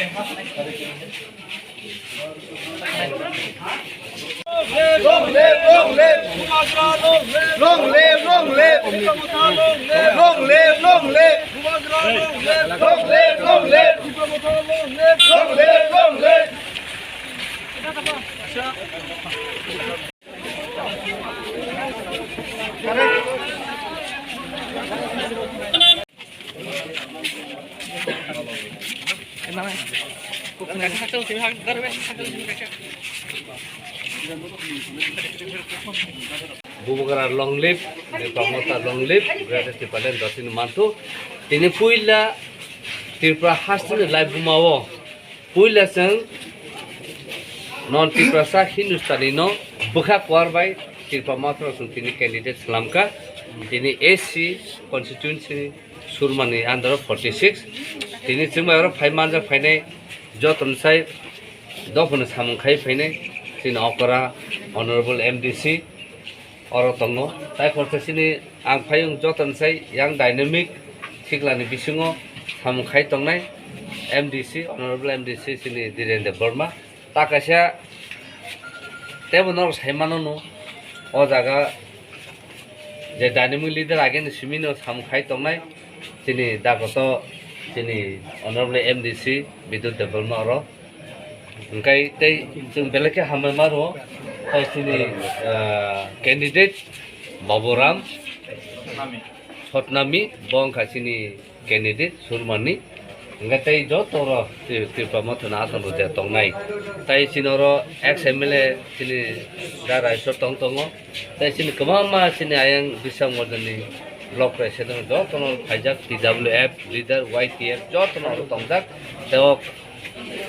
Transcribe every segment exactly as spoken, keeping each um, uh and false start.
Long live, long live. Long live, long live. Long live, long live. Long live, long live. Long live, long live. Bubagra long live, Tipra Motha long live, Greater Tipraland dotini manthu. Tini puila Tripura hasteni lai bumao puila chwng non Tiprasa Hindustani no bwkha kuar bai Tipra Motha rok chwng tini candidate slamkha. Tini S C constituency Surmani under forty six. Tini chwng bai oro phai manjak phainai joto ni sai dophano samung khai phainai chini okra Honorable M D C oro tongo. Tai khoroksa chini ang phayung joto ni sai yang dynamic sikla ni bisingo samung khai tongnai M D C, Honorable M D C chini Dhiren Debbarma. Ta kaisa teibo norok sai mano no, o jaga je dynamic leader ageni simi no samung khai tongnai chini dakoto chini Honorable M D C Bidut Debbarma oro. Hingkai tei chwng belai khe hambai ma rwo, tai chini, ah, candidate Baburam Sotnami, bo wngkha chini candidate Surmani. Hingke tei joto oro Tri-, Tripura Motha ni asong rok je tongnai. Tai chini oro ex M L A chini da Raisor tong tongo. Tai chini kwbangma chini ayang Biswang Mordani block president joto no phaijak, T W F leader, Y T F joto no oro tongjak. Tei o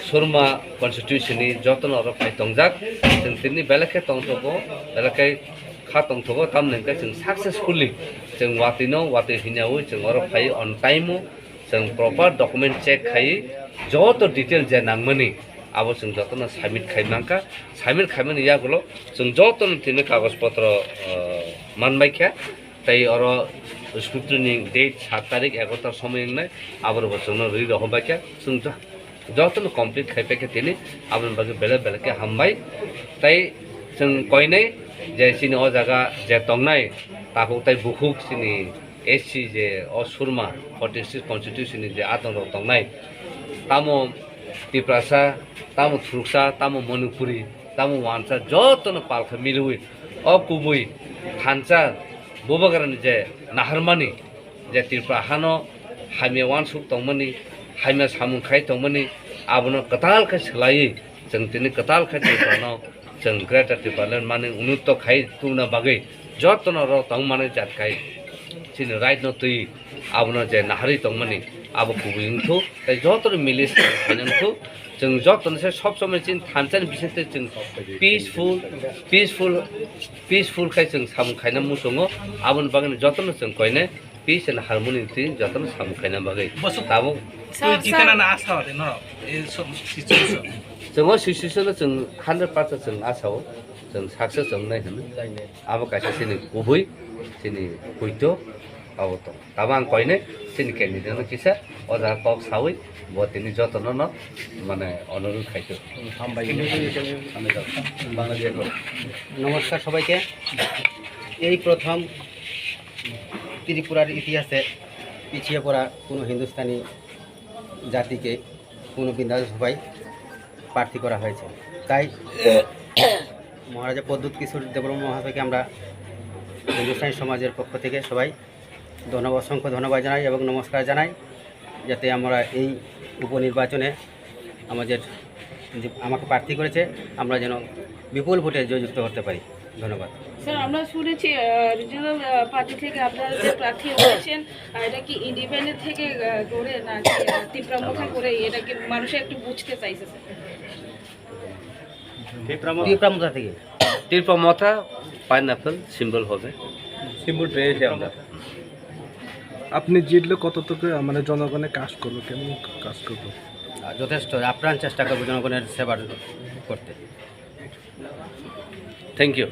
Surma constituency ni joto no oro phai tongjak. Chwng tini belai khe tongthogo, belai khe kha tongthogo, tamni hwnkhe chwng successfully chwng watwi no watwi hinyaui chwng oro phai on time o chwng proper document check khai joto detail je nangmani abo chwng jotono submit khai mankha. Submit khaimani yagulo chwng jotono tini kagoj potro, ah, manbaikha. Tei oro scrutiny date sat tarik egarota somoi wngnai, aborok bo chwngno rwi rohorbaikha. Chwng jo-, jotono complete khai paikha tini, aboni bagwi belai belai khe hambai. Tei chwng koinai je chini o jaga je tongnai takhuk tei bukhuk chini S C je o Surma forty six constituency ni je adong rok tongnai, tamo Tiprasa, tamo Thuruksa, tamo Manipuri, tamo Wansa, jotono palkha milwi o kubui thansa Bubagrani je naharmani, je Tripura hano hamya wansuk tongmani, hamya samung khai tongmani, abono kwtal khe swlaiwi chwng tini kwtal khe Tripurano chwng Greater Tipraland mani ununto khai tubuna bagwi jotono oro tongmani jat khai chini right no twi abono je naharwi tongmani abo kubui wngthuk, tei jotono mili khaina wngthuk. Chwng jotono se sob somoi chini thansa ni bisingtwi chwng peaceful, peaceful, peaceful khai chwng samung khaina muchungo. Aboni bagwi jotono chwng koinai peace and harmony twi jotono samung khaina bagwi. Bosuk tabuk twi sir, jikhana sir. Na asa ore no, e so-, situation. Chwng o situation o chwng hundred percent chwng asa o, chwng success wngnai hwnwi. Abo kaisa chini kubui, chini poito, abo tong. Tamo ang koinai chini candidate no kisa o jaga kok saui bo tini jotono no mane onurodh khaito. Hambai. নমস্কার সবাইকে। এই প্রথম ত্রিপুরার ইতিহাসে পিছিয়ে পড়া কোনো হিন্দুস্তানি জাতিকে কোনো বিধানসভায় প্রার্থী করা হয়েছে। তাই মহারাজা প্রদ্যুৎ কিশোর দেববর্মা মহাশয়কে আমরা হিন্দুস্তানি সমাজের পক্ষ থেকে সবাই ধন্যবাদ, অসংখ্য ধন্যবাদ জানাই এবং নমস্কার জানাই, যাতে আমরা এই উপনির্বাচনে আমাদের যে, আমাকে প্রার্থী করেছে, আমরা যেন বিপুল ভোটে জয়যুক্ত করতে পারি। ধন্যবাদ। স্যার, আমরা শুনেছি, আহ, রিজিওনাল, আহ, পার্টি থেকে আপনারা যে প্রার্থী হয়েছেন, আহ, এটা কি ইন্ডিপেন্ডেন্ট থেকে, আহ, করে নাকি, আহ, তিপ্রা মথা করে, এটা কি মানুষে একটু বুঝতে চাইছে, স্যার? তিপ্রা মথা। তিপ্রা মথা থেকে। তিপ্রা মথা পাইনঅ্যাপল সিম্বল হবে। সিম্বল পেয়েছি আমরা। আপনি জিতলে কতটুকু, মানে, জনগণের কাজ করবো, কেমন কাজ করবো? আহ, যথেষ্ট আপ্রাণ চেষ্টা করবো জনগণের সেবার করতে। Thank you.